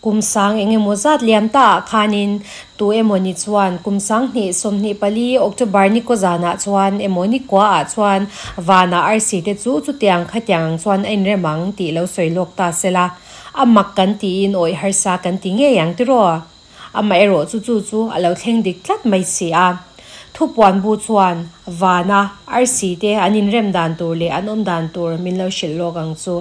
Kum sang eng emaw zat liam ta ah khanin tu emaw ni chuan kum 2024 October ni kaw zanah chuan emaw ni kua ah chuan vanah arsi te chu chutiang khatiang ang chuan a inrem ang tih lo sawi lawk ta sela. A mak kan tiin awih harsa kan ti ngei ang tiraw? Amaherawh chu chu chu a lo thleng dik tlat mai si a. Thupuan bu chuan vana arsi te an inrem dan tur leh an awm dan tur min lo hrilh lawk ang chu.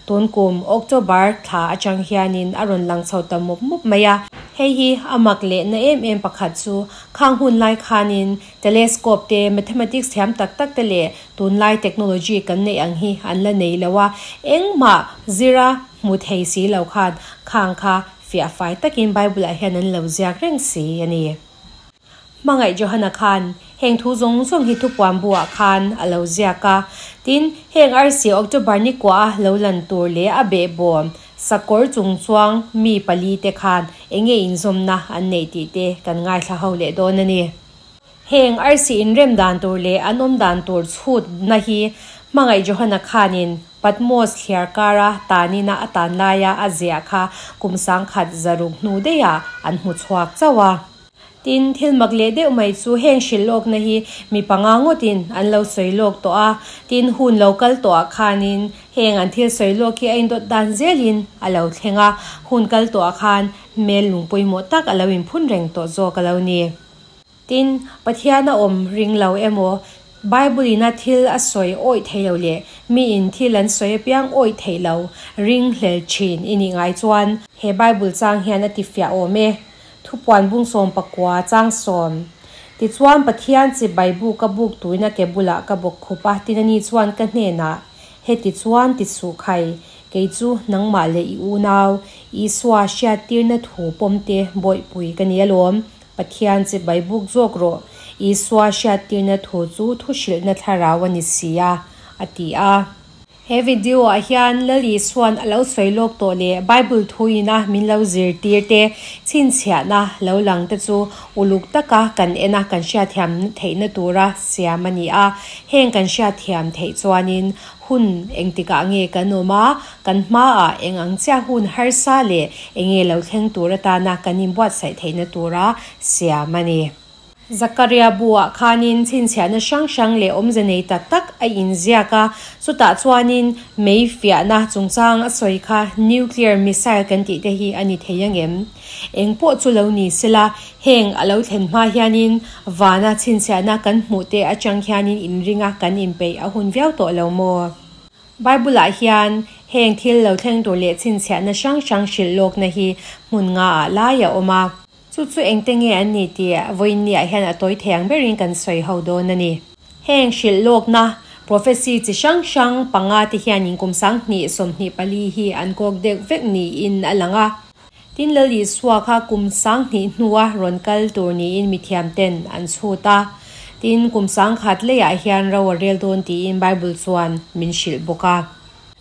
Tun kum October thla atang hianin a rawn lang chho ta mup mup mai a. Hei hi a mak leh na em em pakhat chu khang hun lai khanin telescope te, mathematics thiam tak tak te leh tunlai technology kan neih ang hi an la nei lo a. Engmah zira hmu thei si lo khan khang kha Fiah fai takin Bible-ah hian an lo ziak reng si a ni. Hmangaih Johana khan heng thu zawng zawng hi thupuan buah khan a lo ziak a. Tin, heng arsi October ni kuah a lo lan tur leh a behbawm sakawr chung chuang mi palite khan eng nge inzawmna an neih tih te kan ngaithla ho leh dawn a ni. Heng arsi inrem dan tur leh an awm dan tur chhutna hi Hmangaih Johana khanin Patmos thliar kara tanina a tan laia a ziah kha kum 1600 hnu daihah an hmu chhuak chauh a. Tin, thil mak leh deuh mai chu heng hrilh lawkna hi mi panga ngawtin an lo sawi lawk tawh a, tin hun lo kal tawhah khanin heng an thil sawi lawk hi a indawt dan zelin a lo thleng a, hun kal tawhah khan hmel lung pawimawh tak a lo inphun reng tawh zawk a lo ni. Tin, Pathian a awm ring lo emaw, Bible in a thil a sawi awih thei lo leh mi in thil an sawi apiang awih theih lo ring hlel thin i nih ngai chuan, he Bible chang hian a ti fiah awm e. Thupuan bung 19 chang 10. Tichuan, Pathian chibai bu ka buk tuina ke bulah ka bawk khup a, tin ani chuan ka hnenah, Heti chuan ti suh khai, kei chu nangmah leh i unau, Isua hriattirna thu pawmte bawihpui ka ni alawm. Pathian chibai buk zawk rawh, Isua hriattirna thu chu thu hrilhna thlarau a ni si a, a ti a. He video ah hian Lal Isua'n a lo sawi lawk tawh leh Bible thuina min lo zirtir te, chhinchhiahna lo lang te chu uluk taka kan en a kan hriatthiam theihna tura siam a ni a. Heng kan hriatthiam theih chuanin Hun engtikah nge kan awm a, kan hmaah eng ang chiah hun harsa leh eng nge lo thleng tur atana kan inbuatsaih theihna tura siam a ni. Zakaria buah khanin chhinchhiahna hrang hrang leh awmze nei tak tak a inziak a, chutah chuanin mei fiahna chungchang a sawi kha nuclear missile kan tih te hi a ni thei angem? Eng pawh chu lo ni sela, heng a lo thlen hma hianin vana chhinchhiahna kan hmuh te atang hianin inringa kan inpeih a hun viau tawh lo maw? Bible-ah hian heng thil lo thleng tur leh chhinchhiahna hrang hrang hrilh lawkna hi hmun ngaah lai a awm a. Chu chu engte nge an ni tih vawiinniah hian a tawi thei ang berin kan sawi ho dawn a ni. Heng hrilh lawkna, prophecy, chi hrang hrang panga te hianin kum 2024 hi an kawk deuh vek niin a lang a. Tin, Lal Isua kha kum 2000 hnua rawn kal tur niin mithiamten an chhut a. Tin, kum 1000 leiah hian ro a rel dawn tiin Bible chuan min hrilh bawk a.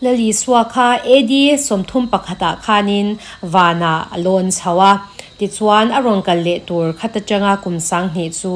Lal Isua kha AD 31 ah khanin vanah a lawn chho a. Tichuan, a rawn kal leh tur khat atanga kum 2000 chu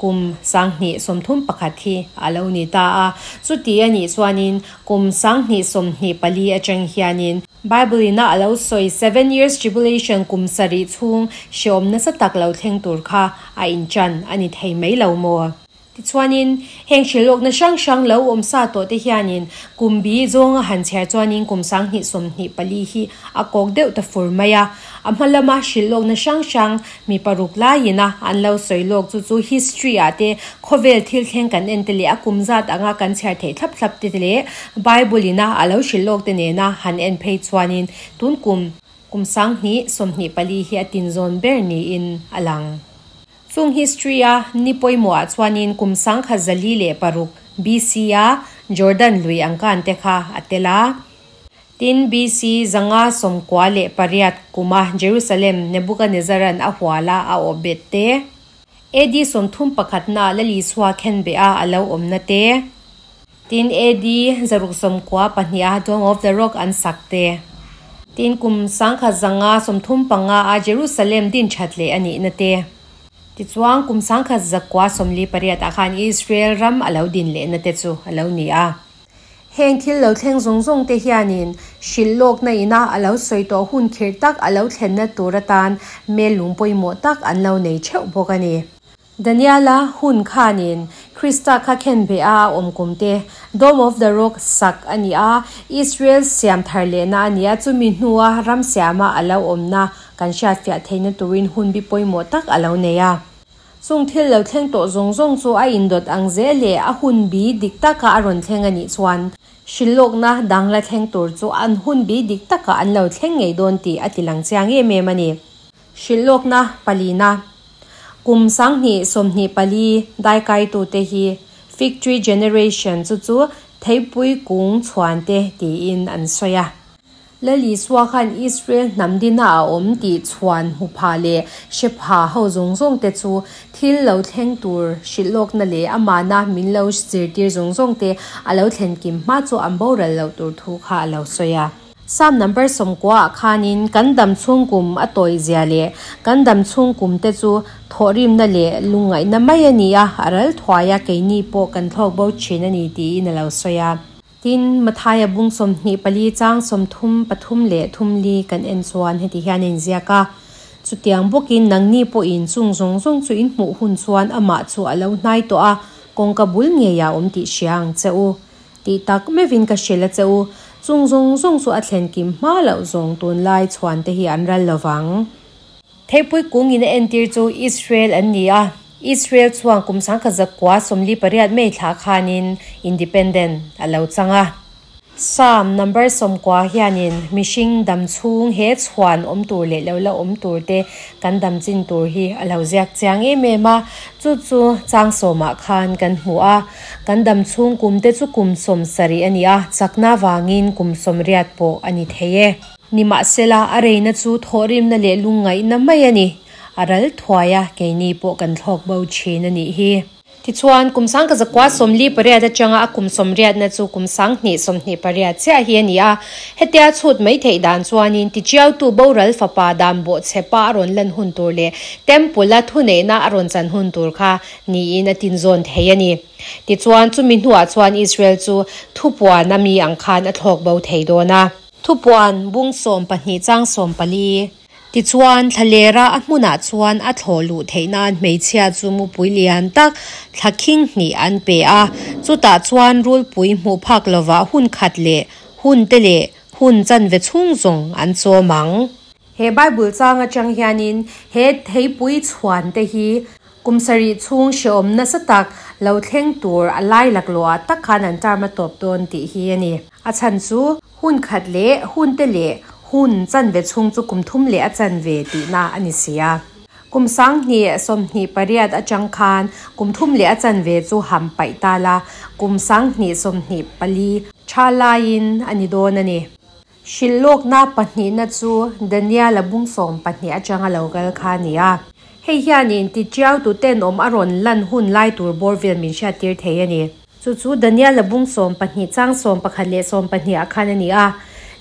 kum 2031 hi a lo ni ta a. Chuti a nih chuanin kum 2024 atang hianin Bible ina a lo sawi seven years tribulation kum sarih chhung hreawm nasa tak lo thleng tur kha a inchan a ni thei mai lo maw? Tichuanin, heng hrilhlawkna hrang hrang lo awm sa tawh te hianin kum bi zawnga han chhiar chuanin kum 2024 hi a kawk deuh ta fur mai a. A hma lama hrilhlawkna hrang hrang mi paruk laiin a an lo sawi lawk chu chu history ah te khawvel thil thleng kan en te leh a kum zat anga kan chhiar theih thlap thlap te leh Bible ina a lo hrilh lawk te nena han en phei chuanin tun kum kum 2024 hi a tinzawn ber niin a lang. Chung history a ni pawimawh ah chuanin kum 1406 BC a Jordan lui ang kan te kha a tel a. Tin, BC 598 kuma Jerusalem Nebuchadnezzar-a'n a huala a awh bet te, AD 31 na Lal Isua khenbeh a a lo awmna te, tin AD 692 a Dome of the Rock an sak te, tin kum 1135 a Jerusalem din that leh a nihna te, tichuan kum 1948 ah khan Israel ram a lo din lehna te chu a lo ni a. Heng thil lo thleng zawng zawng te hianin hrilh lawkna ina a lo sawi tawh hun khirh tak a lo thlenna tur atan mel lung pawimawh tak an lo nei theuh bawk a ni. Daniela hun khanin Krista kha khenbeh a a awm kum te Dome of the Rock sak a ni a, Israel siam thar lehna a ni a, chumi hnua ram siama a lo awmna kan hriatfiah theihna turin hun bi pawimawh tak a lo nei a. Chung thil lo thleng tawh zawng zawng chu a indawt ang zel leh a hun bi dik taka a rawn thleng a nih chuan hrilhlawkna dang la thleng tur chu an hun bi dik takah an lo thleng ngei dawn tih a ti lang chiang em em a ni. Hrilhlawkna palina, Kum 2024 daikaitute hi Fig Tree Generation chu chu theipui kung chhuante tiin an sawi a. Lal Isua khan Israel hnam dina a awm tih chhuan hmu pha leh hre pha ho zawng zawng te chu thil lo thleng tur hrilh lawkna leh amahna min lo zirtir zawng zawng te a lo thlen kim hma chu an boral loh tur thu kha a lo sawi a. Psalm number 90 ah khanin kan dam chhung kum a tawi zia leh kan dam chhung kum te chu thawhrimna leh lungngaihna mai a ni a, a ral thuai a, keini pawh kan thlawk bo thin a ni tiin a lo sawi a. Tin, Mathaia bung 24 chang 33 leh 34 kan en chuan heti hian a inziak a, Chutiang bawkin nangni pawhin chung zawng zawng chu in hmuh hun chuan amah chu a lo hnai tawh a, kawngka bul ngeiah a awm tih hria ang che u. Tih tak meuhin ka hrilh a che u, chung zawng zawng chu a thlen kim hma loh zawng tunlai chhuan te hi an ral lo vang. Theipui kungin a entir chu Israel an ni a, Israel chuan kum 1948 May thla khanin Independent a lo chang a. Psalm number 90 hianin mihring dam chhung he chhuan awm tur leh lo la awm tur te kan dam chin tur hi a lo ziak chiang em em a, chu chu chang sawmah khan kan hmu a. Kan dam chhung kum te chu kum 70 a ni a, chakna vangin kum 80 pawh a ni thei e. Nimahsela, a reina chu thawhrimna leh lungngaihna mai a ni. A ral thuai a, keini pawh kan thlawk bo thin a nih hi. Tichuan, kum 1948 atanga a kum sawmriatna chu kum 2028 chiah hi a ni a. Hetia chhut mai theih dan chuanin tichiautu boral fapa dan bawhchhe pa a rawn lan hun tur leh Temple-a thuneihna a rawn chan hun tur kha niin a tinzawn thei a ni. Tichuan, chumi hnuah chuan Israel chu thupuan a mi ang khan a thlawk bo thei dawn a. Thupuan bung 12 chang 14. Tichuan, thlalera a hmunah chuan a thlawh luh theih nan hmeichhia chu mupui lian tak thla khing hnih an pe a. Chutah chuan rulpui hmuh phak lovah hun khat leh hun te leh hun chanve chhung zawng an chawm ang. He Bible chang atang hianin he theipui chhuan te hi kum sarih chhung hrehawm nasa tak lo thleng tur a lai laklawh ah tak khan an term a tawp dawn tih hi a ni. A chhan chu hun khat leh hun te leh hun chanve chhung chu kum thum leh a chanve tihna a ni si a. Kum 2028 atang khan kum thum leh a chanve chu ham paih ta la, kum 2024 tha laiin a ni dawn a ni. Hrilhlawkna pahnihna chu Daniel-a bung 12 atanga lo kal kha a ni a. Hei hianin tichiautu tenawm a rawn lan hun lai tur bawr vel min hriattir thei a ni. Chu chu Daniel-a bung 12 chang 11 leh 12 ah khan a ni a.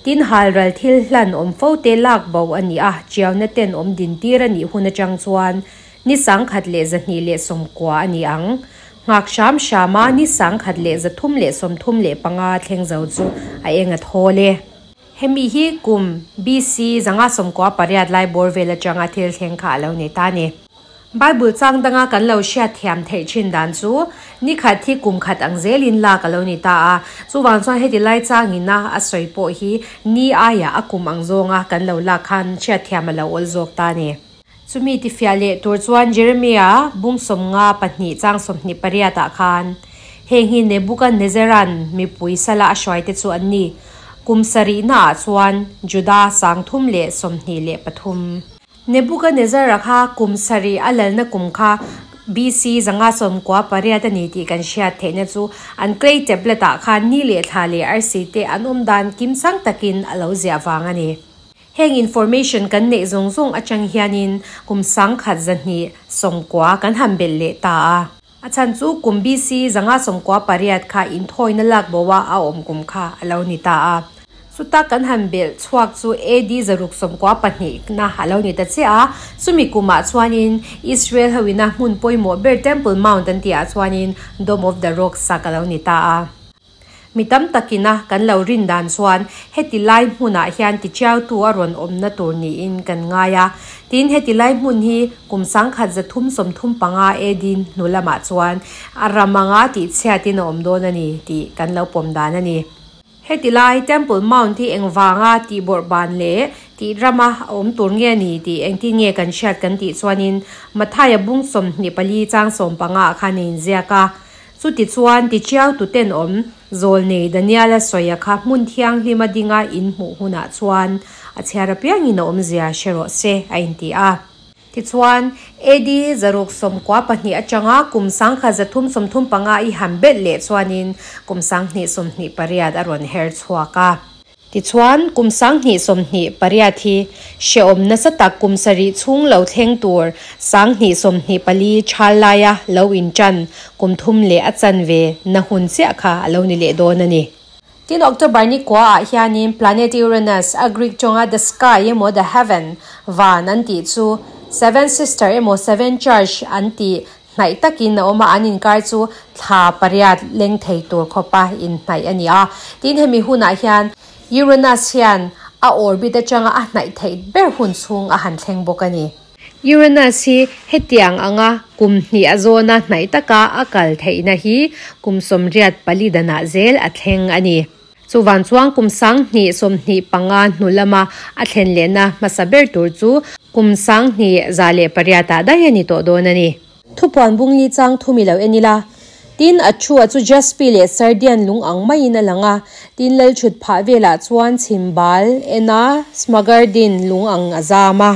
Tin, halral thil hlan awm fo te lak bo a ni a, chiauna tenawm dintir a nih hun atang chuan ni 1290 a ni ang. Nghak hram hrama ni 1335 thleng zo chu a eng a thawl e. Hemi hi kum BC 598 lai bawr vel atanga thil thleng kha a lo ni ta a ni. Bible chang danga kan lo hriat thiam theih thin dan chu ni khat hi kum khat ang zelin lak a lo ni ta a. Chuvang chuan heti lai changina a sawi pawh hi ni aiah a kum ang zawnga kan lo lak khan hriat thiam a lo awl zawk ta a ni. Chumi tifiah leh tur chuan Jeremia bung 52 chang 28 ah khan heng hi Nebuchadnezzar-a'n mipui sala a hruaite chu an ni, kum sarihna ah chuan Juda 323. Nebuchadnezzar-a kha kum sarih a lalna kum kha BC 598 a ni tih kan hriat theihna chu an clay tablet ah khan ni leh thla leh arsi te an awm dan kimchang takin a lo ziah vang a ni. Heng information kan neih zawng zawng atang hianin kum 1290 kan han belh leh ta a. A chhan chu kum BC 598 kha inthawina lak boa a awm kum kha a lo ni ta a. Chuta kan han belh chhuak chu AD 692 na a lo ni ta che a. Chumi kumah chuanin Israel hoina hmun pawimawh ber Temple Mount an tihah chuanin Dome of the Rock sak a lo ni ta a. Mi tam takina kan lo rin dan chuan heti lai hmunah hian tichiautu a rawn awmna tur niin kan ngai a. Tin, heti lai hmun hi kum 1335 AD hnu lamah chuan a ram anga tihchhiatin a awm dawn a ni tih kan lo pawm dan a ni. Heti lai Temple Mount hi engvanga tih bawrh ban leh tih rama a awm tur nge ni tih engtin nge kan hriat kan tih chuanin Mathaia bung 24 chang 15 ah khan a inziak a. Chuti chuan tichiau tuten awm zawlnei Daniela sawia kha hmun thianghlima dinga in hmuh hunah chuan a chhiar apiangin a awmzia hre rawh se a inti a. Tichuan, AD 692 atanga kum 1335 i han belh leh chuanin kum 2028 a rawn her chhuak a. Tichuan, kum 2028 hi hrehawm nasa tak kum sarih chhung lo thleng tur 2024 thal laia lo inṭan kum thum leh a chanve na hun chiah kha a lo ni leh dawn a ni. Tin, October ni kua ah hianin planet Uranus, a Greek tawnga the sky emaw the heaven, van, an tih chu Seven Sister emaw Seven Church an tih hnaih takin a awm a, an inkar chu thla pariat leng thei tur khawpa inhnaih a ni a. Tin, hemi hunah hian Uranus hian a orbit atanga a hnaih theih ber hun chhung a han thleng bawk a ni. Uranus hi hetiang anga kum hnih a zawna hnaih taka a kal theihna hi kum 84 danah zel a thleng a ni. Chuvan chuan kum 2025 hnu lama a thlen lehna hmasa ber tur chu kum 2108 ah daih a ni tawh dawn a ni. Thupuan bungli chang thumi lo en ila. Tin, a thu a chu jaspi leh sardian lung ang maiin a lang a. Tin, lalthut phah velah chuan chhimbal ena smagardin lung ang a zam a.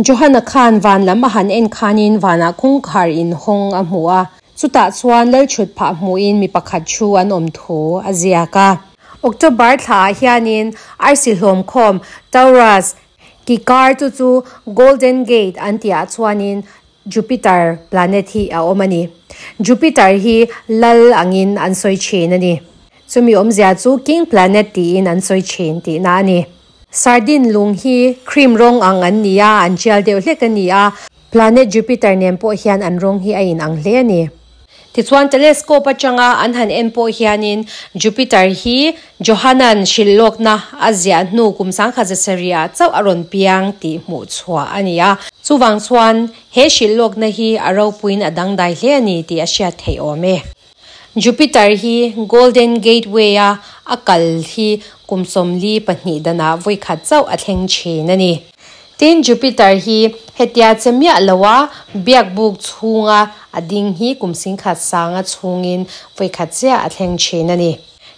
Johana khan van lam a han en khanin vanah kawngkhar inhawng a hmu a, chutah chuan lalthut phah hmuhin mi pakhat thu an awm thu a ziak a. October thlaah hianin arsi hlawmkhawm Taurus kikar chu chu Golden Gate an tihah chuanin Jupiter planet hi a awm a ni. Jupiter hi lal angin an sawi thin a ni. Chumi awmzia chu King Planet tiin an sawi thin tihna a ni. Sardine lung hi cream rawng ang an ni a, an tial deuh hlek a ni a, planet Jupiter nen pawh hian an rawng hi a inang hle a ni. Tichuan telescope atanga an han en pawh hianin Jupiter hi Johanan hrilhlawkna a ziah hnu kum 1700 ah chauh a rawn piang tih hmuh chhuah a ni a. Chuvang chuan he hrilhlawkna hi a ropuiin a dangdai hle a ni tih a hriat theih awm e. Jupiter hi Golden Gateway a a kal hi kum 42 danah vawi khat chauh a thleng thin a ni. Tin, Jupiter hi hetia che miah loa biakbuk chhunga a ding hi kum 10,100 chhungin vawi khat chiah a thleng thin a ni.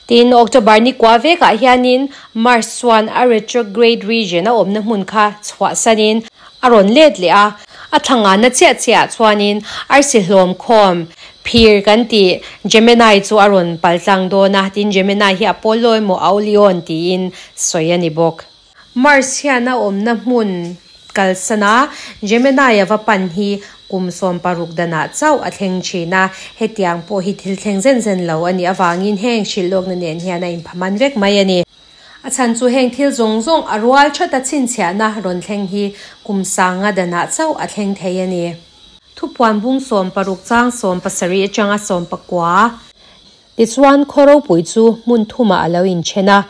Tin, October ni kua vekah hianin Mars chuan a retrograde region a awmna hmun kha chhuahsanin a rawn let leh a, a thlanga na chiah chiah chuanin arsi hlawmkhawm phir kan tih Gemini chu a rawn paltlang dawn a, tin Gemini hi Apollo emaw Aulion tiin sawi a ni bawk. Mars hian a awmna hmun kalsana Gemini a va pan hi kum 60 danah chauh a thleng thin a, hetiang pawh hi thil thleng zen zen lo a nih avangin heng hrilhlawkna nen hian a inphaman vek mai a ni. A chhan chu heng thil zawng zawng a rual thata chhinchhiahna rawn thleng hi kum 100 danah chauh a thleng thei a ni. Thupuan bung 60 chang 17 atanga 19. Tichuan khaw ropui chu hmun thumah a lo inthen a,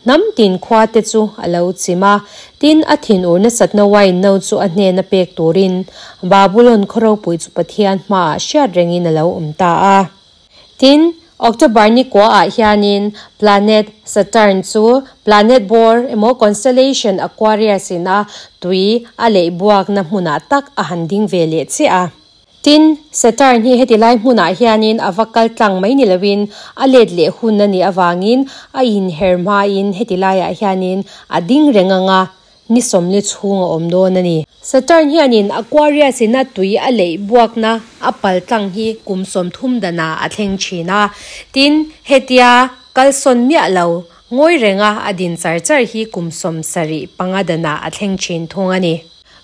hnam tin khua te chu a lo chim a, tin a thinur nasatna wine no chu a hnena pek turin Babulon khaw ropui chu Pathian hmaah hriat rengin a lo awm ta a. Tin, October ni kua ah hianin planet Saturn chu planet bawr emaw constellation Aquarius in a tui a leih buakna hmunah tak a han ding ve leh chiah a. Tin, Saturn hi heti lai hmunah hianin a va kal tlang mai ni loin a let leh hun a nih avangin a inher hmain heti laiah hianin a ding reng anga ni 40 chhung a awm dawn a ni. Saturn hianin Aquarius in a tui a leih buakna a pal tlang hi kum 30 danah a thleng thin a. Tin, hetia kalsawn miah lo ngawi renga a din char char hi kum 75 danah a thleng thin thung a ni.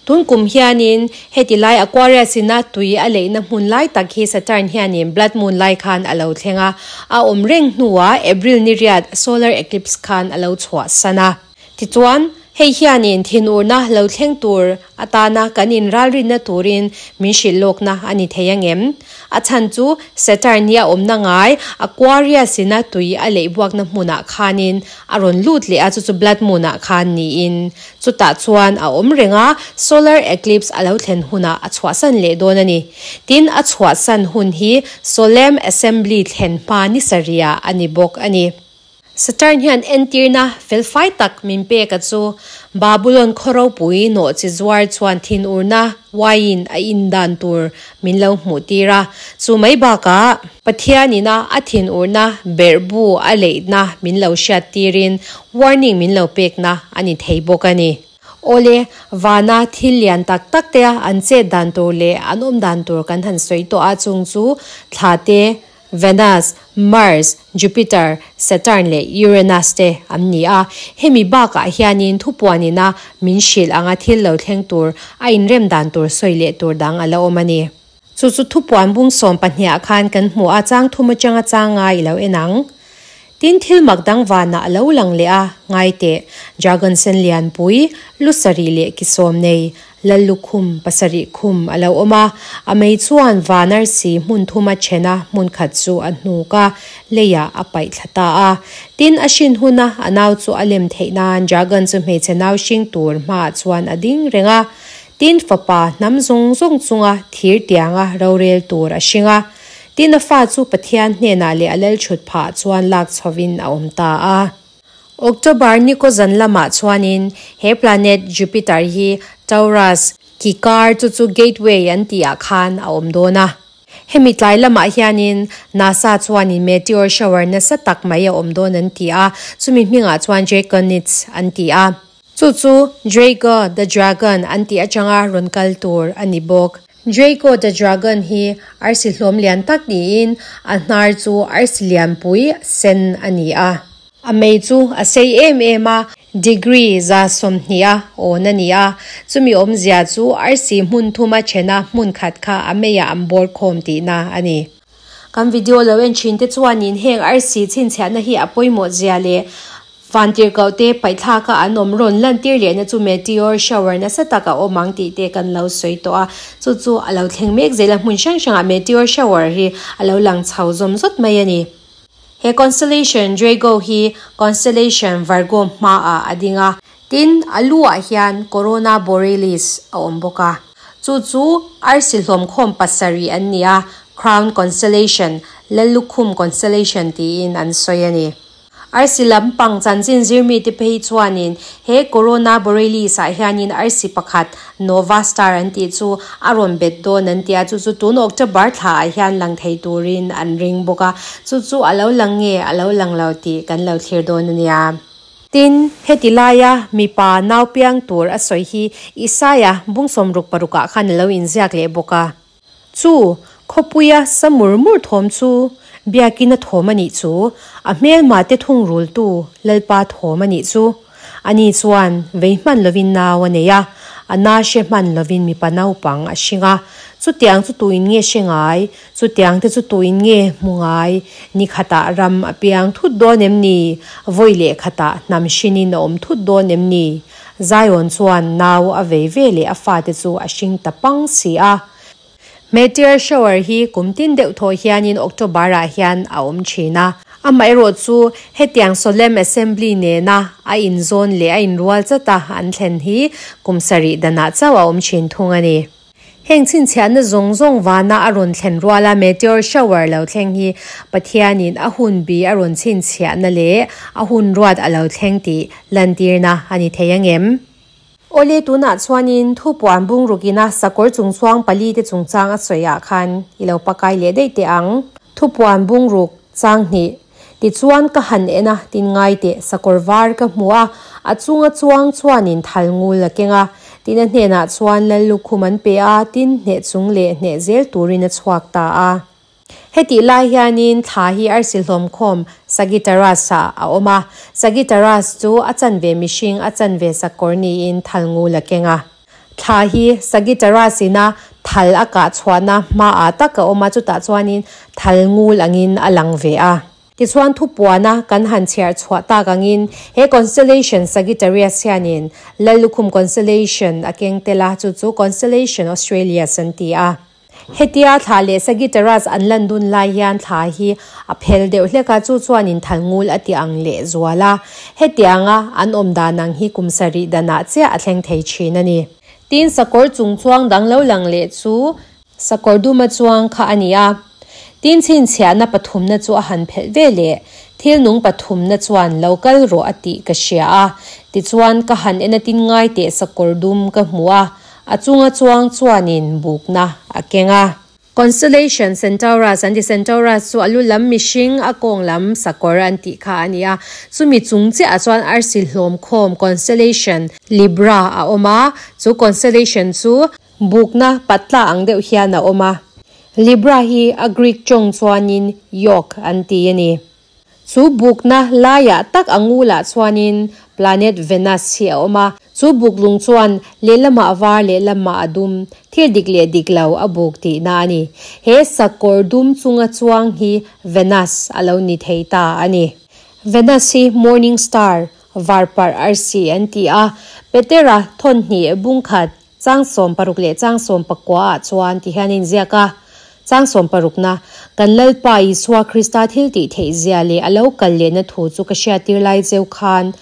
Tun kum hianin heti lai Aquarius in a tui a leihna hmun lai tak hi Saturn hianin blood moon lai khan a lo thleng a, a awm reng hnuah April ni riat solar eclipse khan a lo chhuah san a. Tichuan, hei hianin thinurna lo thleng tur atana kan inralrinna turin min hrilhlawkna a ni thei angem? A chhan chu Saturn hi a awmna ngai Aquarius ina tui a leih buakna hmunah khanin a rawn lut leh a, chu chu Blood Moon ah khan niin chutah chuan a awm reng a, Solar Eclipse a lo thlen hunah a chhuahsan leh dawn a ni. Tin, a chhuahsan hun hi Solemn Assembly thlen hma ni sarihah a ni bawk a ni. Saturn hian entirna felfai tak min pek a chu Babulon khaw ropui nawh chi zuar chuan thinurna wine a in dan tur min lo hmuh tir a, chu mai bakah Pathian ina a thinurna berhbu a leihna min lo hriat tirin warning min lo pekna a ni thei bawk a ni. Awle, vana thil lian tak tak te an chet dan tur leh an awm dan tur kan han sawi tawh a, chung chu thla te, Venus, Mars, Jupiter, Saturn leh Uranus te an ni a. Hemi bakah hianin thupuanina min hrilh anga thil lo thleng tur a inrem dan tur sawi leh tur dang a la awm a ni. Chu chu thupuan bung 12 ah khan kan hmu a, chang thum atanga chang ngai i lo en ang. Tin, thil mak dang vanah a lo lang leh a, ngai teh, dragon sen lianpui, lu sarih leh ki sawm nei, Lal lukhum pasarih khum a lo awm a, a mei chuan van arsi hmun thuma then a hmun khat chu a hnuk a, leiah a paih thla ta a. Tin, a hrin huna a nau chu a lem theih nan dragon chu hmeichhe nau hring tur hmaah chuan a ding reng a. Tin, fapa hnam zawng zawng chunga thir tianga rorel tur a hring a. Tin, a fa chu Pathian hnenah leh a lalchhut phah chuan lak chhovin a awm ta a. October ni kaw zan lamah chuanin he planet Jupiter hi Taurus ki kar chu chu gateway an tihah khan a awm dawn a. Hemi tlai lamah hianin NASA chuanin meteor shower nasa tak mai a awm dawn an ti a, chumi hmingah chuan Draconids an ti a. Chu chu Draco the Dragon an tih atanga rawn kal tur a ni bawk. Draco the Dragon hi arsi hlawm lian tak niin a hnar chu arsi lianpui sen a ni a. A mei chu a sei em em a, degree 120 a awn a ni a, chumi awmzia chu arsi hmun thuma thena hmun khat kha a meiah an bawr khawm tihna a ni. Kan video lo en thin te chuanin heng arsi chhinchhiahna hi a pawimawh zia leh vantirhkoh te paihthlaka an awm rawn lantir lehna chu meteor shower nasa tak a awm ang tih te kan lo sawi tawh a, chu chu a lo thleng mek zel a, hmun hrang hrangah meteor shower hi a lo lang chho zawm zawt mai a ni. He constellation Drago hi constellation Virgo hmaah a ding a, tin, a luah hian Corona Borealis a awm bawk a. Chu chu arsi hlawmkhawm pasarih an ni a, Crown constellation, Lallukhum constellation tiin an sawi a ni. Arsi lampang chanchin zirmite phei chuanin he Corona Borealis ah hianin arsi pakhat Nova star an tih chu a rawn bet dawn an ti a, chu chu tun October thla ah hian lang thei turin an ring bawk a, chu chu a lo lang nge a lo lang lo tih kan lo thlir dawn a nia. Tin, heti laia mipa nau piang tur a sawi hi Isaia bung 66 ah khan a lo inziak leh bawk a. Chu khawpuia sa mur mur thawm chu Biakina thawm a nih chu, a hmelma te thungrultu Lalpa thawm a nih chu. Ani chuan vei hman lovin nau a nei a, a na hre hman lovin mipa naupang a hring a. Chutiang chu tuin nge hre ngai? Chutiang te chu tuin nge hmu ngai? Ni khatah ram a piang thut dawn em ni? Vawi leh khatah hnam hrinin a awm thut dawn em ni? Zion chuan nau a vei ve leh a fate chu a hring ta pang si a. Meteor shower hi kum tin deuh thaw hianin October-ah hian a awm thin a. Amaherawh chu hetiang Solemn Assembly nena a inzawn leh a inrual chata an thlen hi kum sarih danah chauh a awm thin thung a ni. Heng chhinchhiahna zawng zawng vana a rawn thlen ruala meteor shower lo thleng hi Pathianin a hun bi a rawn chhinchhiahna leh a hun ruat a lo thleng tih lantirna a ni thei angem? Awle tunah chuanin thupuan bungrukina sakawr chungchuang pali te chungchang a sawiah khan i lo pakai leh daih teh ang. Thupuan bungruk chang hnih tichuan ka han en a, tin ngai teh sakawr var ka hmu a, a chunga chuang chuanin thal ngul a keng a, tin a hnenah chuan lal lukhum an pe a, tin hneh chung leh hneh zel turin a chhuak ta a. Hetih lai hianin thla hi arsi hlawmkhawm Sagittarius ah a awm a, Sagittarius chu a chanve mihring a chanve sakawr niin thal ngul a keng a. Thla hi Sagittarius ina thal a kah chhuahna hmaah tak a awm a, chutah chuanin thal ngul angin a lang ve a. Tichuan thupuana kan han chhiar chhuah tak angin he constellation Sagittarius hianin Lallukhum constellation a keng tel a, chu chu constellation Australius an ti a. Hetia thla leh Sagittarius an lan dun lai hian thla hi a phel deuh hlek a, chu chuanin thal ngul a ti ang leh zual a. Hetianga an awm dan ang hi kum sarih danah chiah a thleng thei thin a ni. Tin, sakawr chung chuang dang lo lang leh chu sakawr duma chuang kha a ni a. Tin, chhinchhiahna pathumna chu a han phelh ve leh. Thil nung pathumna chuan lo kal rawh a tih ka hria a. Tichuan, ka han en a tin ngai teh sakawr dum ka hmu a. A chunga chuang chuanin bukna a keng a. Constellation Centaurus an ti. Centaurus chu a lu lam mihring, a kawng lam sakawr an tih kha a ni a. Chumi chung chiahah chuan arsi hlawm khawm constellation Libra a awm a. Chu constellation chu bukna patla ang deuh hian a awm a. Libra hi a Greek tawng chuanin Yoke an ti a ni. Chu bukna laiah tak a ngulah chuanin planet Venus hi a awm a. Chu buk lung chuan lehlamah a var lehlamah a dum, thil dik leh dik lo a buk tihna a ni. He sakawr dum chunga chuang hi Venus a lo ni thei ta a ni. Venus hi morning star, varparh arsi an ti a. Petera thawnhnih bungkhat Chang 16 leh chang 19 ah chuan ti hian a inziak a, Chang 16 na, Kan Lalpa Isua Krista thil tih theih zia leh a lo kal lehna thu chu ka hriattir lai cheu khan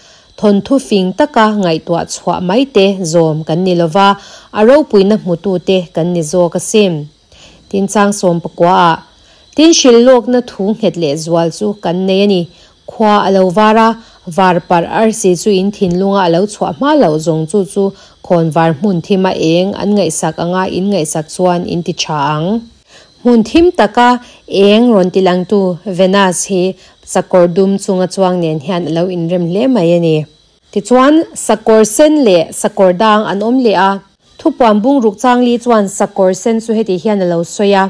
thawnthu fing taka ngaihtuah chhuah mai te zawm kan ni lova, a ropuina hmutute kan ni zawk asin. Tin chang 19 ah, Tin hrilh lawkna thu nghet leh zual chu kan nei a ni. Khua a lo var a, var parh arsi chu in thinlunga a lo chhuah hma loh zawng chu chu khawn var hmun thima eng an ngaihsak anga in ngaihsak chuan in ti tha ang. Hmun thim taka eng rawn ti langtu Venus hi sakawr dum chunga chuang nen hian a lo inrem hle mai a ni. Tichuan, sakawr sen leh sakawr dang an awm leh a. Thupuan bungruk changli chuan sakawr sen chu heti hian a lo sawi a.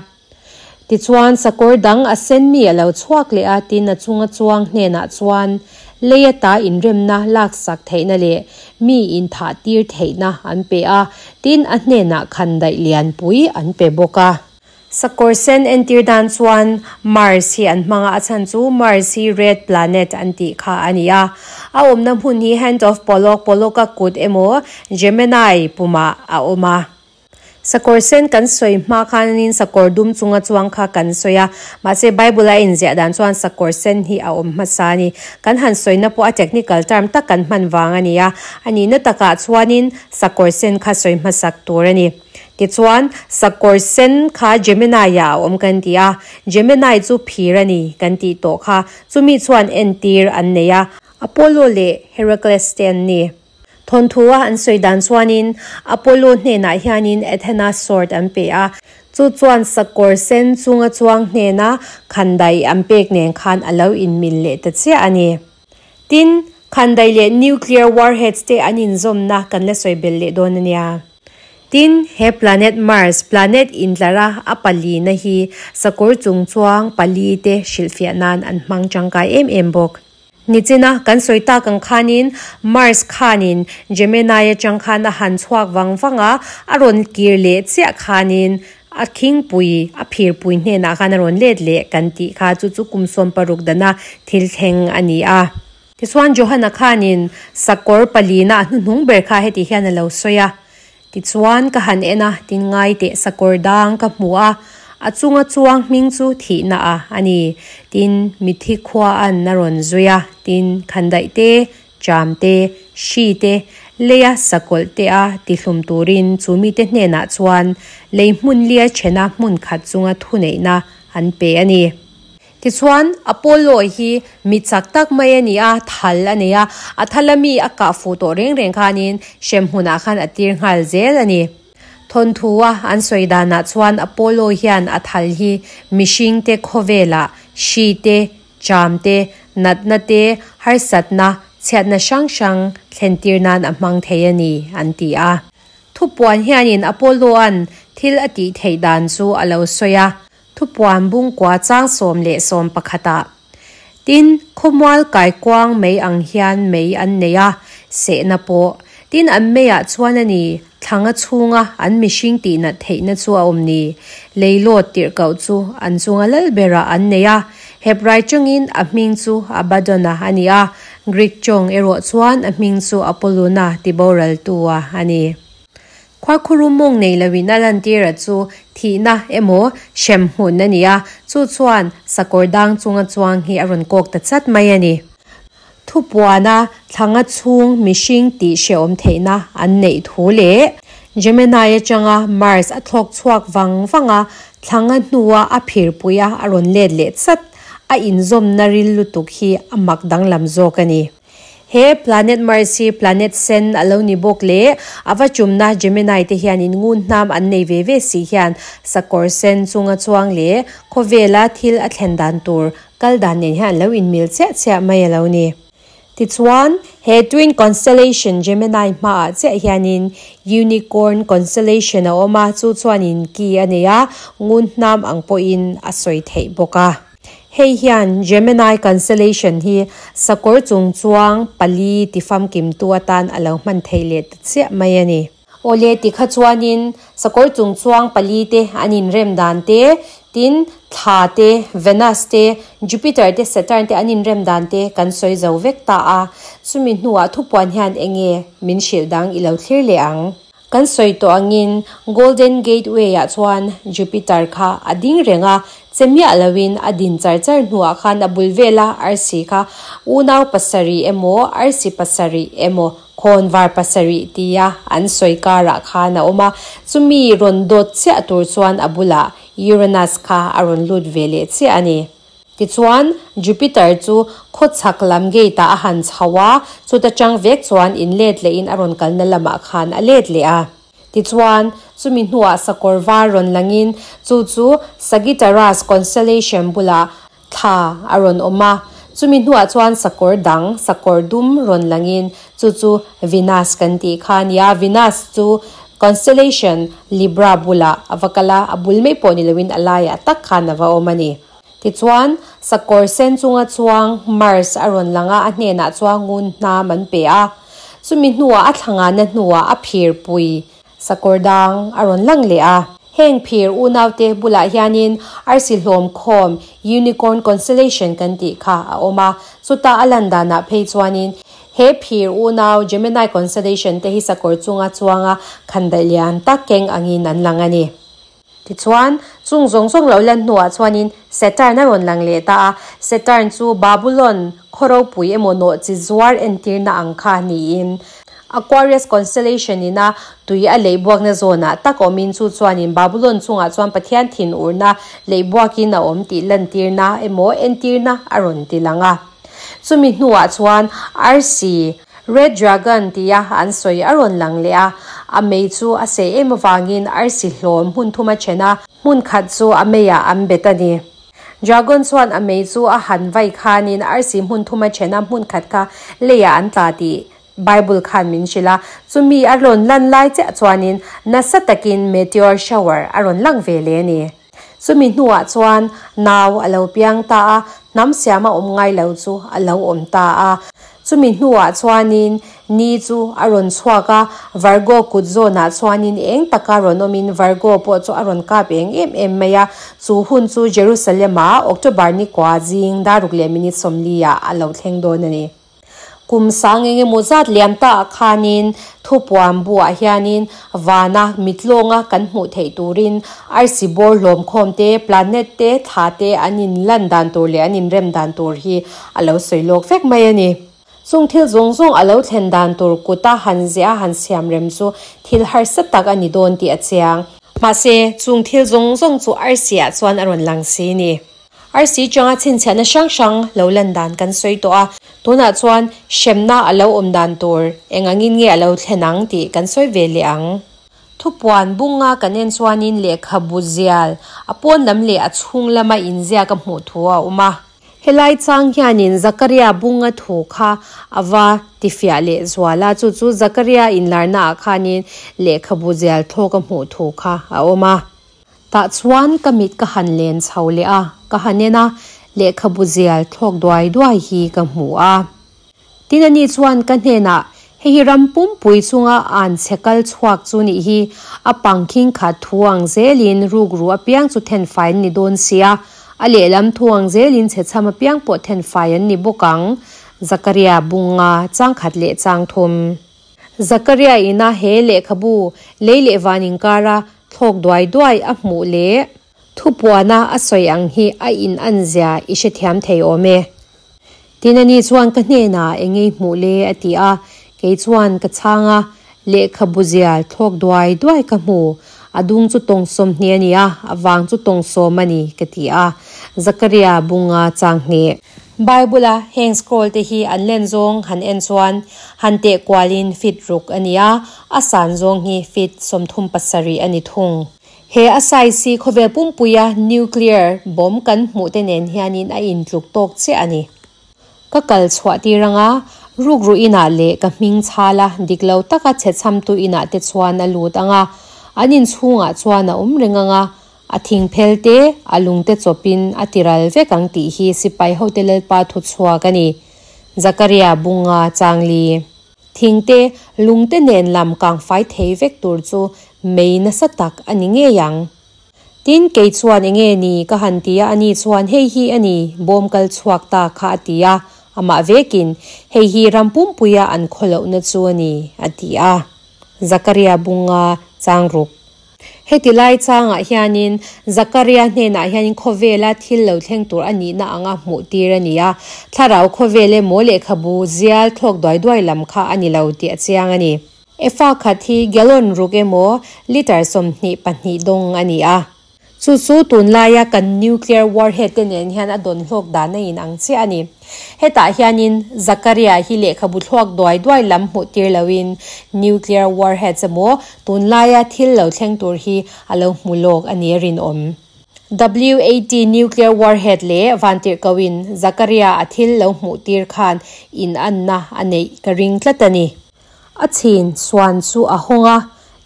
Tichuan, sakawr dang a sen mi a lo chhuak leh a, tin a chunga chuang hnenah chuan lei ata inremna laksak theihna leh mi inthah tir theihna an pe a, tin a hnenah khandaih lianpui an pe bawk a. Sakawr sen entir dan chuan Mars hi an hmang a, a chhan chu Mars hi red planet an tih kha a ni a. A awmna hmun hi Hand of Pollock, Pollock-a kut emaw Gemini pumah a awm a. Sakawr sen kan sawi hma khanin sakawr dum chunga chuang kha kan sawi a, mahse Bible a inziah dan chuan sakawr sen hi a awm hmasa a ni. Kan han sawina pawh a technical term tak kan hman vang a ni a, a nihna takah chuanin sakawr sen kha sawi hmasak tur a ni. Tichuan, sakawr sen kha Gemini-ah a awm kan ti a, Gemini chu phir a ni kan tih tawh kha, chumi chuan entir an nei a, Apollo leh Heracles te an ni. Thawnthu-a an sawi dan chuanin Apollo hnenah hianin Athena sword an pe a, chu chuan sakawr sen chunga chuang hnena khandai an pek nen khan a lo inmil leh ta chiah a ni. Tin, khandai leh nuclear warheads te an inzawmna kan la sawi belh leh dawn a nia. Tin, he planet Mars, planet intlara a palina hi sakawr chung chuang pali te hrilhfiah nan an hmang tangkai em em bawk. Nichina kan sawi tak ang khanin Mars khanin Gemini atang khan a han chhuak vang vang a, a rawn kir leh chiah khanin a khingpui, a phirpui hnenah khan a rawn let leh kan tih kha chu chu kum 16 dana thil thleng a ni a. Tichuan Johana khanin sakawr palina a hnuhnung ber kha heti hian a lo sawi a. Tichuan ka han en a, tin ngai teh sakawr dang ka hmu a, a chunga chuang hming chu thihna a a ni. Tin, mitthi khua an a rawn zui a, tin, khandaih te, cham te, hri te, leia sakawlh te a tihlum turin chu mite hnenah chuan lei hmun lia thena hmun khat chunga thuneihna an pe a ni. Tichuan, Apollo hi mi chak tak mai a ni a, thal a nei a, a thala mi a kah fuh tawh reng reng khanin hremhmunah khan a tir nghal zel a ni. Thawnthu-a an sawi danah chuan Apollo hian a thal hi mihringte khawvelah hri te, cham te, natna te, harsatna, chhiatna hrang hrang thlentir nan a hmang thei a ni, an ti a. Thupuan hianin Apollo-a'n thil a tih theih dan chu a lo sawi a. Thupuan bungkua chang 10 leh 11 ah. Tin, khawmual kaikuang mei ang hian mei an nei a, sehna pawh. Tin, an meiah chuan a ni, thlanga chhunga an mihring tihnat theihna chu a awm ni. Leilawt tirhkoh chu an chunga lal berah an nei a, Hebrai tawngin a hming chu Abaddon-a a ni a, Greek tawng erawh chuan a hming chu Apollon-a tiboraltu-a a ni. Khuarkhurum mawng nei loin a lantira chu thihna emaw hremhmun a ni a, chu chuan sakawr dang chunga chuang hi a rawn kawk ta chat mai a ni. Thupuana thlanga chhung mihring tih hrehawm theihna an neih thu leh Gemini atanga Mars a thlawk chhuak vang vang a, thlanga hnua a phirpui a a rawn let leh chat a inzawmna ril lutuk hi a mak danglam zawk a ni. He planet Mars hi planet sen a lo ni bawk leh a va chumna Gemini te hianin ngun hnam an nei ve ve si hian sakawr sen chunga chuang leh khawvela thil a thlen dan tur kal dan nen hian an lo inmil chiah chiah mai a lo ni. Tichuan, he twin constellation Gemini hmaah chiah hianin Unicorn constellation a awm a, chu chuanin ki a nei a, ngun hnam ang pawhin a sawi theih bawk a. Hei hian Gemini constellation hi sakawr chungchuang pali tifamkimtu atan a lo hman theih leh ta chiah mai a ni. Awle tikha chuanin sakawr chungchuang pali te an inrem dan te, tin thla te, Venus te, Jupiter te, Saturn te an inrem dan te kan sawi zo vek ta a. Chumi hnuah thupuan hian enge min hrilh dang i lo thlir leh ang. Kan sawi tawh angin Golden Gateway-ah chuan Jupiter kha a ding reng a, che miah loin a din char char hnuah khan a bul vela arsi kha unau pasarih emaw arsi pasarih emaw khawnvar pasarih tia an sawi karah khan a awm a, chumi rawn dawt chiah tur chuan a bulah Uranus kha a rawn lut ve leh chiah a ni. Tichuan, Jupiter chu khawchhak lam gate-ah a han chho a, chuta chang vek chuan in let lehin a rawn kalna lamah khan a let leh a. Tichuan, chumi hnuah sakawr var rawn langin chu chu Sagittarius constellation bulah thla a rawn awm a. Chumi hnuah chuan sakawr dang, sakawr dum rawn langin chu chu Venus kan tih kha a ni a. Venus chu constellation Libra bulah a va kal a, a bul mai pawh ni loin a laiah tak khan a va awm a ni. Tichuan, sakawr sen chunga chuang Mars a rawn lang a, a hnenah chuan ngun hnam an pe a. Chumi hnuah a thlangana hnuah a phirpui sakawr dang a rawn lang leh a. Heng phir unaute bulah hianin arsi hlawm khawm, unicorn constellation kan tih kha a awm a. Chuta a lan danah phei chuanin he phir unau Gemini constellation te hi sakawr chunga chuanga khandaih lian tak keng angin an lang a ni. Tichuan, chung zawng zawng lo lan hnuah chuanin Saturn a rawn lang leh ta a. Saturn chu Babulon khaw ropui emaw nawh chi zuar entirna ang kha niin Aquarius constellation ina tui a leihbuakna zawnah tak awmin chu chuanin Babulon chungah chuan Pathian thinurna leihbuakin a awm tih lantirna emaw entirna a rawn ti lang a. Chumi hnuah chuan arsi, Red Dragon, tia an sawi a rawn lang leh a, a mei chu a sei em avangin arsi hlawm hmun thum a then a, hmun khat chu a meiah an bet a ni. Dragon chuan a mei chu a han vai khanin arsi hmun thum a then a, hmun khat kha leiah an tla tih Bible khan min hrilh a, chumi a rawn lan lai chiah chuanin nasa takin meteor shower a rawn lang ve leh a ni. Chumi hnuah chuan nau a lo piang ta a, hnam siama awm ngai lo chu a lo awm ta a. Chumi hnuah chuanin ni chu a rawn chhuak a, Virgo kut zawnah chuanin eng taka rawn awmin Virgo pawh chu a rawn kap eng em em mai a. Chu hun chu Jerusalem-ah October ni kua zing daruk leh minute sawmli-ah a lo thleng dawn a ni. Kum sang eng emaw zat liam ta ah khanin thupuan buah hianin vana mitlawnga kan hmuh theih turin arsi bawr hlawm khawm te, planet te, thla te an in lan dan tur leh an in rem dan tur hi a lo sawi lawk vek mai a ni. Chung thil zawng zawng a lo thlen dan tur kuta han ziah a han siam rem chu thil harsa tak a ni dawn tih a chiang. Mahse, chung thil zawng zawng chu arsi ah chuan a rawn lang si ni. Arsi changa chhinchhiahna hrang hrang lo lan dan kan sawi tawh a, tunah chuan hremna a lo awm dan tur eng angin nge a lo thlen ang tih kan sawi ve leh ang. Thupuan bunga kan en chuanin lehkhabu zial a pawn lam leh a chhung lama inziak a hmuh thu a awm a. Helai chang hianin Zakaria bunga thu kha a va tifiah leh zual a, chu chu Zakaria inlarnaah khanin lehkhabu zial thlawk a hmuh thu kha a awm a. Tah chuan ka mit ka han len chho leh a, ka han en a, lehkhabu zial thlawk duai duai hi ka hmu a. Tin ani chuan ka hnenah, Hei hi ram pumpui chunga an chhe kal chhuak chu nih hi, a pangkhing khat thu ang zelin rukru apiang chu thenfai an ni dawn sia, a lehlam thu ang zelin chhechham apiang pawh thenfai an ni bawk ang, Zakaria bunga changkhat leh changthum. Zakaria ina he lehkhabu lei leh van inkara thlawk duai duai a hmuh leh thupuana a sawi ang hi a in an zia i hrethiam thei awm e. Tin ani chuan ka hnenah eng ngei hmuh le a ti a, kei chuan ka chhang a, lehkhabu zial thlawk duai duai ka hmu, a dung chu tawng 20 a ni a, a vang chu tawng 10 a ni ka ti a, Zakaria bunga chang hnih. Bible-a heng scroll te hi an len zawng han en chuan han teh kualin feet ruk a ni a, a san zawng hi feet 37 a ni thung. He a size hi khawvel pumpuia nuclear bomb kan hmuh te nen hianin a intluk tawk chiah a ni. Ka kal chhuah tir anga rukru inah leh ka hming chhala dik lo taka chhechhamtu inah te chuan a lut anga an inchhungah chuan a awm reng anga A thing phel te, a lung te chawpin a ti ral vek ang tih hi sipai hote Lalpa thu chhuak a ni. Zakaria bunga changli. Thing te, lung te nen lam kang fai thei vek tur chu mei nasa tak a ni ngei ang. Tin, kei chuan enge ni ka han ti a, ani chuan hei hi a ni, bawm kal chhuak ta kha a ti a, amah vekin, hei hi ram pumpuia an khawlohna chu a ni, a ti a. Zakaria bunga changruk. Heti lai changah hianin Zakaria hnenah hianin khawvela thil lo thleng tur a nihna anga hmuh tir a ni a, thlarau khawvel emaw lehkhabu zial thlawk duai duai lam kha a ni lo tih a chiang a ni. Efa khat hi gallon ruk emaw litre 22 dawng a ni a. Chu chu tunlaia kan nuclear warhead te nen hian a dawn hlawk dan a inang chiah a ni. Hetah hianin Zakaria hi lehkhabu thluak duai duai lam hmuh tir loin nuclear warheads emaw tunlaia thil lo thleng tur hi a lo hmu lawk a ni a rinawm. WAT nuclear warhead leh vantirhkohin Zakaria a thil lo hmuh tir khan inanna a neih ka ring tlat a ni. A chhin suan chu a hawng a,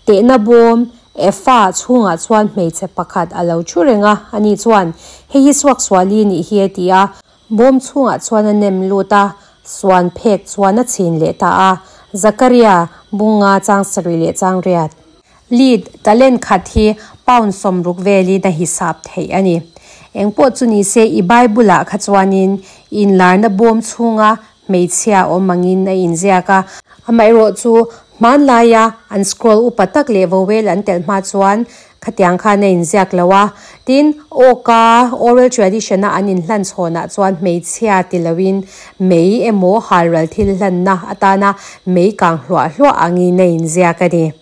tehna bawm Efa chhungah chuan hmeichhe pakhat a lo thu reng a, ani chuan, Hei hi suaksuali nih hi a ti a. Bawm chhungah chuan a nem lut a, suan phek chuan a chhin leh ta a. Zakaria, bunga chang sarih leh chang riat. Lead, talent khat hi pound 60 velin a hisap theih a ni. Engpawh chu ni se i Bible-ah kha chuanin inlarna bawm chhunga hmeichhia awm angin a inziak a. Amaherawh chu hmanlaia an scroll upa tak leh vowel an telh hma chuan khatiang khan a inziak lo a. Tin, awka, oral tradition, a an inhlan chhawnah chuan hmeichhia ti loin mei emaw halral thil hlanna atana mei kang hluah hluah angin a inziak a ni.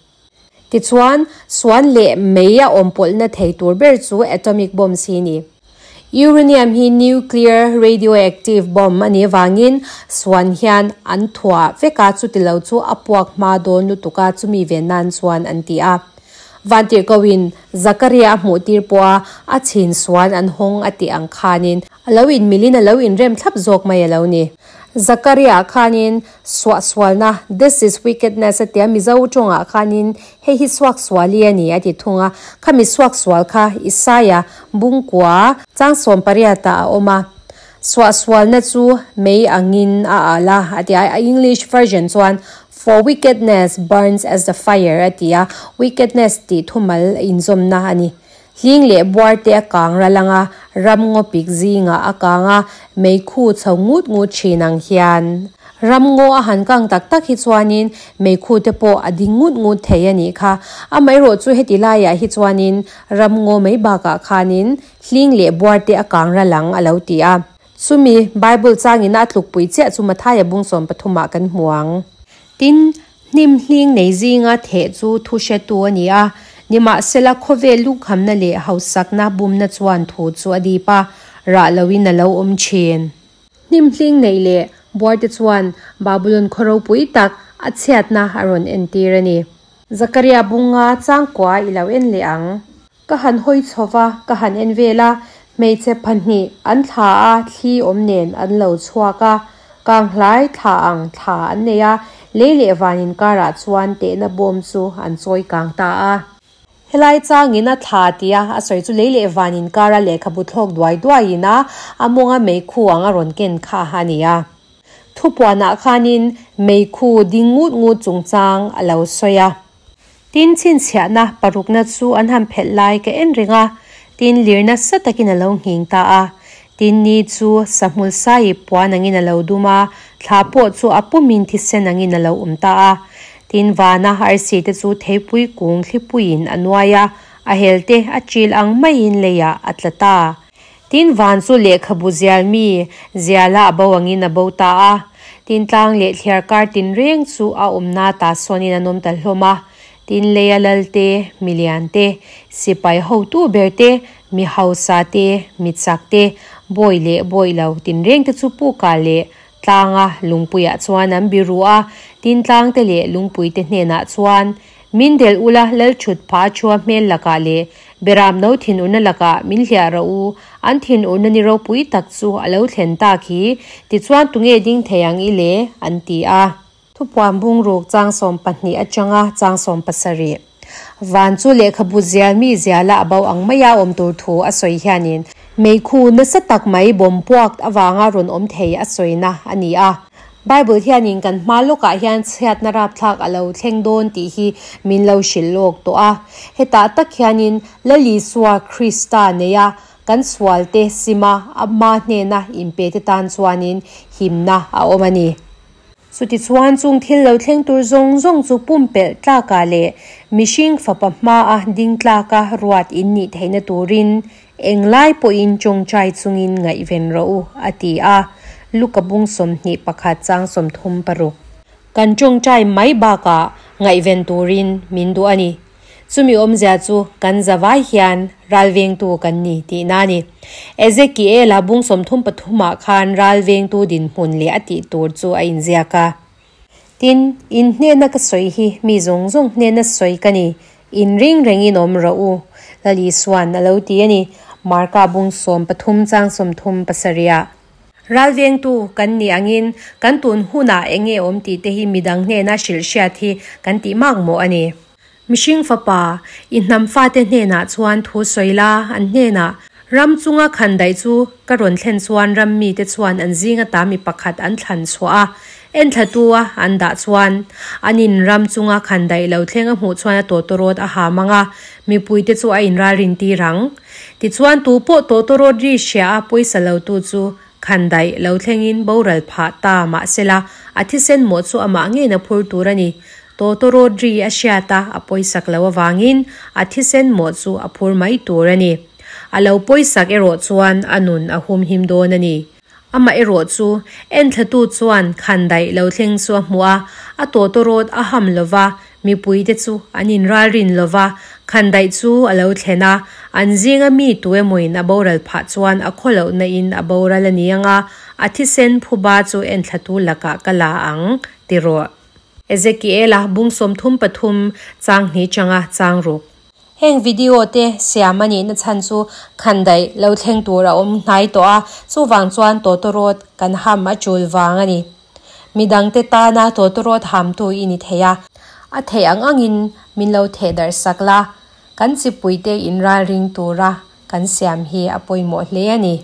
Tichuan, suan leh mei a awm pawlhna thei tur ber chu atomic bombs hi a ni. Uranium hi nuclear radioactive bomb a nih avangin suan hian an thuah vek a, chuti lo chu a puak hma dawn lutuk a, chumi ve nan chuan an ti a. Vantirhkohin Zakaria a hmuh tir pawh a, a chhin suan an hawng a tih ang khanin a lo inmilhin a lo inrem thlap zawk mai a lo ni. Zakaria khanin suahsualna, this is wickedness, a tia Mizo tawngah khanin hei hi suaksuali a ni a ti thung a. Khami suaksual kha Isaia bungkua chang 18-ah a awm a. Suahsualna chu mei angin a al a a ti a. English version chuan For wickedness burns as the fire a ti a. Wickedness tih thumal inzawmna a ni. Hling leh buar te a kang ral ang a, ram ngaw pik zingah a kang a, meikhu chho ngut ngut thin ang hian. Ram ngaw a han kang tak tak hi chuanin meikhu te pawh a ding ngut ngut thei a nih kha. Amaherawh chu heti laiah hi chuanin ram ngaw mai bakah khanin hling leh buar te a kang ral ang a lo ti a. Chumi Bible changin a tlukpui chiah chu Mathaia bung 13-ah kan hmu ang. Tin, hnim hling nei zinga theh chu thu hretu a ni a, nimahsela khawvel lungkhamna leh hausakna bumna chuan thu chu a dip a, rah loin a lo awm thin. Hnim hling neih leh buarte chuan Babulon khaw ropui tak a chhiatna a rawn entir a ni. Zakaria bunga changkua i lo en leh ang. Ka han hawi chho va, ka han en vel a, hmeichhe pahnih an thla a, thli awm nen an lo chhuak a, kanghlai thla ang thla an nei a, lei leh van inkarah chuan tehna bawm chu an chawi kang ta a. Helai changin a thla tia a sawi chu lei leh van inkara lehkhabu thlawk duai duaiin a, a mawnga meikhu ang a rawn ken kha a ni a. Thupuanah khanin meikhu ding ngut ngut chungchang a lo sawi a. Tin, chhinchhiahna parukna chu an han phelh lai ka en reng a, tin lir nasa takin a lo nghing ta a. Tin, ni chu sahmul sai puan angin a lo dum a, thla pawh chu a pumin thisen angin a lo awm ta a. Tin, vana arsi te chu theipui kung thlipuiin a nuai a, a hel te a chil ang maiin leiah a tla ta. Tin, van chu lehkhabu zial mi ziala a bo angin a bo ta a. Tin, tlang leh thliarkar tinreng chu a awmna ta sawnin an awm ta hlawm a. Tin, leia lal te, milian te, sipai hotu ber te, mi hausa te, mi chak te, bawi leh bawi lo tinreng te chu pukah leh tlanga lungpuiah chuan an biru a. Tin, tlang te leh lungpui te hnenah chuan, Min delh ula, Lalthut pha chua hmel lakah leh Beram no thinurna lakah min hliah rawh u, an thinurna ni ropui tak chu a lo thlen tak hi, tichuan tunge ding thei ang i le? an ti a. Thupuan bungruk 12 atanga 17. Van chu lehkhabu zial mi ziala a bo ang maia awm tur thu a sawi hianin meikhu nasa tak mai bawm puak avanga rawn awm thei a sawina a ni a. Bible hianin kan hma lawkah hian chhiatna rapthlak a lo thleng dawn tih hi min lo hrilh lawk tawh a. Hetah tak hianin Lal Isua Krista neia kan sualte sima ama hnena inpe te tan chuanin himna a awm a ni. Chutichuan chung thil lo thleng tur zawng zawng chu pumpelh tlakah leh mihring fapa hmaa ding tlaka ruat in nih theihna turin Englai pawhin tawngtai chungin ngaihven rawh u, a ti a. Luka bung 21 36. Kan tawngtai mai bakah ngaihven turin min duh a ni. Chumi awmzia chu kan zavai hian ralvengtu kan ni tihna a ni. Ezekiela bung 33 ah khan ralvengtu dinhmun leh a tih tur chu a inziak a. Tin, in hnena ka sawi hi mi zawng zawng hnena sawi ka ni, in ring rengin awm rawh u, Lal Isua'n a lo ti a ni, Marka bung 13 chang 37 ah. Ralvengtu kan nih angin kan tun hunah eng nge awm tih te hi midang hnena hrilh hriat hi kan tih mak mawh a ni. Mihring fapa, i hnam fate hnenah chuan thu sawi la, an hnenah, Ram chunga khandaih chu ka rawn thlen chuan ram mite chuan an zinga ta mi pakhat an thlan chhuah a, enthlatu a an dah chuan, anin ram chunga khandaih lo thleng a hmuh chuan a tawtawrawt a ha mang a, mipuite chu a inralrin tir ang. Tichuan tu pawh tawtawrawt ri hria a pawisa lotu chu khandaih lo thlengin boral phah ta mahsela a thisen mawh chu amah ngeiin a phur tur a ni. Tawtawrawt ri a hriat a, a pawisak lo avangin a thisen mawh chu a phur mai tur a ni. A lo pawisak erawh chuan a nun a humhim dawn a ni. Amah erawh chu enthlatu chuan khandaih lo thleng chu a hmuh a, a tawtawrawt a ham lo va, mipuite chu an inralrin lo va, khandaih chu a lo thlen a, an zinga mi tu emawin a boral phah chuan a khawlohna in a boral a ni ang a, a thisen phuba chu enthlatu lakah ka la ang, ti rawh. Ezekiela bung 33 chang hnih changa chang ruk. Heng video te siam a nihna chhan chu khandaih lo thleng tur a awm hnai tawh a, chuvang chuan tawtawrawt kan ham a tul vang a ni. Midangte tana tawtawrawt hamtu i ni thei a, a theih ang angin min lo theh darh sak la, kan chipuite inralring tura kan siam hi a pawimawh hle a ni.